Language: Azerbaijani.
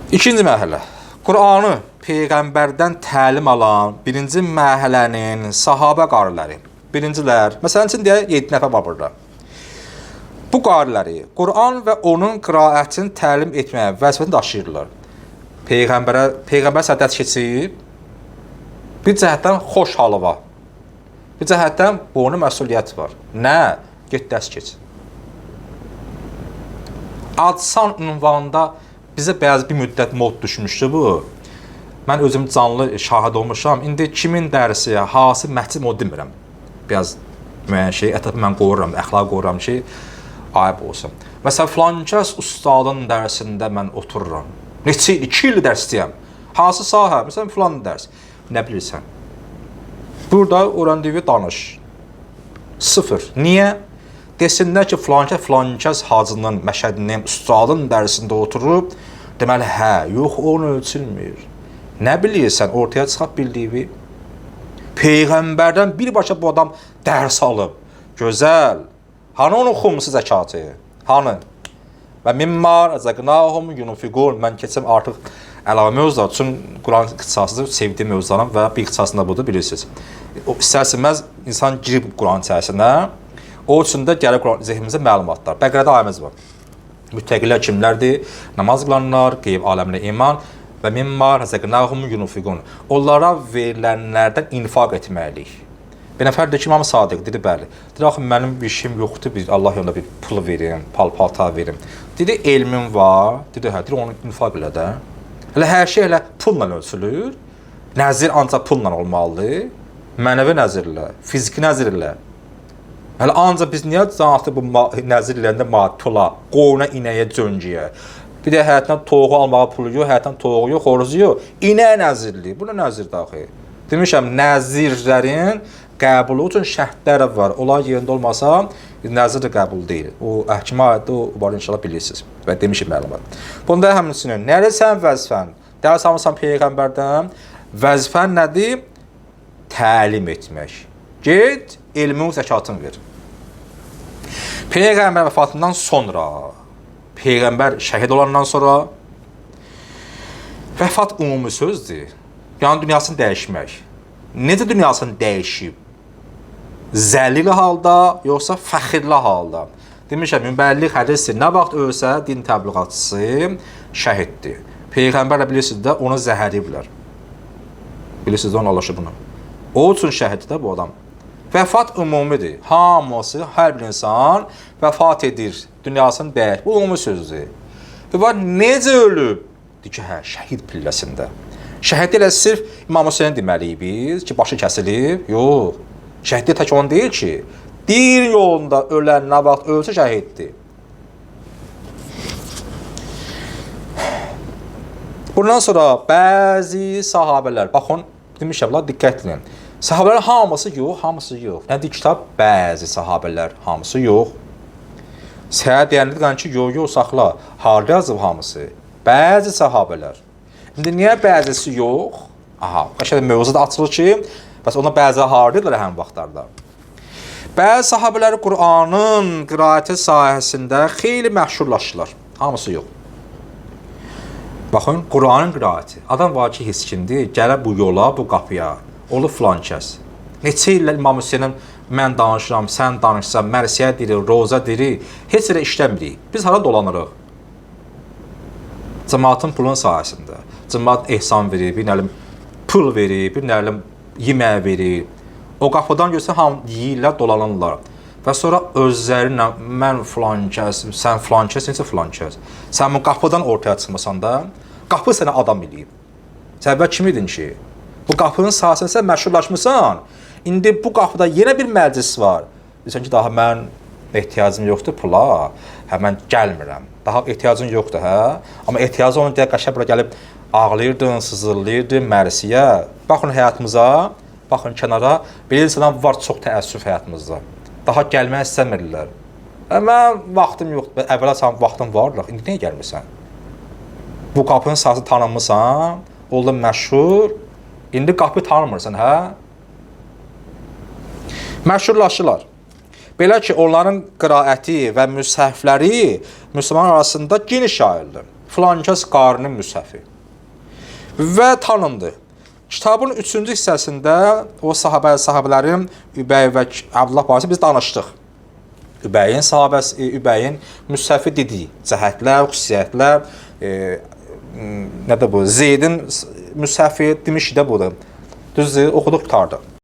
İkinci mərhələ. Qur'anı peyğəmbərdən təlim alan birinci mərhələnin sahabə qariləri. Birincilər, məsələn üçün deyək 7 nəfər var burada. Bu qariləri Quran və onun qiraətini təlim etməyə vəzifəsini daşıyırlar. Peyğəmbərə peyğəmbər sədət keçib bir cəhətdən xoş halı var. Bir cəhətdən boynu məsuliyyət var. Nə? Get dərs keç. Adsan ünvanında bizə bəzi bir müddət mod düşmüşdü bu. Mən özüm canlı şahid olmuşam. İndi kimin dərsi, hansı məscid mod demirəm. Biraz müəyyən şey ətrafı mən qoruram, əxlaq qoruram ki, ayıb olsun. Məsələn, filankəs ustadın dərsində mən otururam. Neçə il, 2 il dərsliyəm. Hansı sahə? Məsələn, filan dərs. Nə bilirsən? Burada öyrəndiyi danış. Sıfır. Niyə? Desinlər ki, filankəs filankəs hacının, məşədinin, ustadın dərsində oturub, deməli, hə, yox, onu ölçülmür. Nə bilirsən, ortaya çıxaq bildiyi. Peyğəmbərdən birbaşa bu adam dərs alıb. Gözəl. Hanı onun xumsu zəkatı? Hanı? Və mimma rəzəqnahum yunfiqun. Mən keçim artıq əlavə mövzular üçün Quran ixtisasıdır, sevdiyim mövzularım və bir ixtisasında budur, bilirsiniz. O istər-istəməz insan girib Quran içərisinə. O üçün də gəlir Quran zehnimizə məlumatlar. Bəqərədə ayəmiz var. Müttəqilər kimlərdir? Namaz qılanlar, qeyb aləminə iman və mimma rəzəqnahum yunfiqun. Onlara verilənlərdən infaq etməliyik. Bir nəfər deyir ki, İmam Sadiq dedi, bəli. Dedi, axı mənim bir işim yoxdur, bir Allah yolunda bir pul verim, pal-paltar verim. Dedi, elmim var. Dedi, hə, dedi, onu infaq elə də. Hələ hər şey elə pulla ölçülür. Nəzir ancaq pulla olmalıdır. Mənəvi nəzirlə, fiziki nəzirlə. Hələ ancaq biz niyə canatı bu nəzir eləyəndə pula, qoyuna, inəyə, cöngüyə. Bir də həyatdan toyuğu almağa pulu yox, həyatdan toyuğu yox, xoruzu yox. İnək nəzirliyi. Bu nə nəzirdir axı? Demişəm, nəzirlərin qəbulu üçün şərtlər var. Onlar yerində olmasa, nəzir də qəbul deyil. O əhkama aiddir, o var inşallah bilirsiniz. Və demişəm məlumat. Bunda həmçinin nədir sənin vəzifən? Dərs almısan peyğəmbərdən. Vəzifən nədir? Təlim etmək. Get, elmin zəkatını ver. Peyğəmbər vəfatından sonra, peyğəmbər şəhid olandan sonra vəfat ümumi sözdür. Yəni dünyasını dəyişmək. Necə dünyasını dəyişib? Zəlil halda, yoxsa fəxirli halda? Demişəm, mübəlliğ hədisdir. Nə vaxt ölsə din təbliğatçısı şəhiddir. Peyğəmbər də bilirsiniz də onu zəhərləyiblər. Bilirsiniz də onu Allah bunu. O üçün şəhiddir də bu adam. Vəfat ümumidir. Hamısı, hər bir insan vəfat edir. Dünyasını dəyişir. Bu ümumi sözdür. Və var necə ölüb? Deyir ki, hə, şəhid pilləsində. Şəhid elə sırf İmam Hüseyn deməliyik biz ki, başı kəsilib. Yox. Şəhid tək onu deyil ki, din yolunda ölən nə vaxt ölsə şəhiddir. Bundan sonra bəzi sahabələr, baxın, demişəm, la diqqətli. Sahabələr hamısı yox, hamısı yox. Nə deyir kitab? Bəzi sahabələr hamısı yox. Səhə deyəndə deyən ki, yox, yox, saxla. Harda yazıb hamısı? Bəzi sahabələr. İndi niyə bəzisi yox? Aha, qəşəng mövzu da açılır ki, bəs ona bəziləri hardaydılar həmin vaxtlarda? Bəzi sahabələr Qur'anın qiraəti sahəsində xeyli məşhurlaşdılar. Hamısı yox. Baxın, Qur'anın qiraəti. Adam var ki, hiskindir, gələ bu yola, bu qapıya. Olub filan kəs. Neçə illər İmam Hüseynin mən danışıram, sən danışsan, mərsiyə diri, roza diri, heç yerə işləmirik. Biz hara dolanırıq? Cəmaatın pulun sayəsində. Cəmaat ehsan verir, bir nəlim pul verir, bir nəlim yemək verir. O qapıdan görsə hamı yeyirlər, dolanırlar. Və sonra özləri ilə mən filan kəs, sən filan kəs, necə filan kəs. Sən bu qapıdan ortaya çıxmasan da, qapı sənə adam eləyib. Sən əvvəl kim idin ki? Bu qapının sayəsində sən məşhurlaşmısan. İndi bu qapıda yenə bir məclis var. Deyirsən ki, daha mən ehtiyacım yoxdur pula. Hə, mən gəlmirəm. Daha ehtiyacın yoxdur, hə? Amma ehtiyacı onun deyə qəşəng bura gəlib ağlayırdın, sızıldayırdın mərsiyə. Baxın həyatımıza, baxın kənara. Belə insanlar var çox təəssüf həyatımızda. Daha gəlmək istəmirlər. Hə, mən vaxtım yoxdur. Əvvəla sən vaxtın vardı, indi niyə gəlmirsən? Bu qapının sayəsində tanınmısan, oldun məşhur. İndi qapı tanımırsan, hə? Məşhurlaşırlar. Belə ki, onların qiraəti və müshəfləri müsəlman arasında geniş yayıldı. Filan kəs qarinin müshəfi. Və tanındı. Kitabın 3-cü hissəsində o sahabələrin Übəy və Abdullah barəsində biz danışdıq. Übəyin sahabəsi, Übəyin müshəfi dediyi cəhətlər, xüsusiyyətlər, nədir bu? Zeydin müshəfi demişik də budur. Düzdür, oxuduq qurtardı.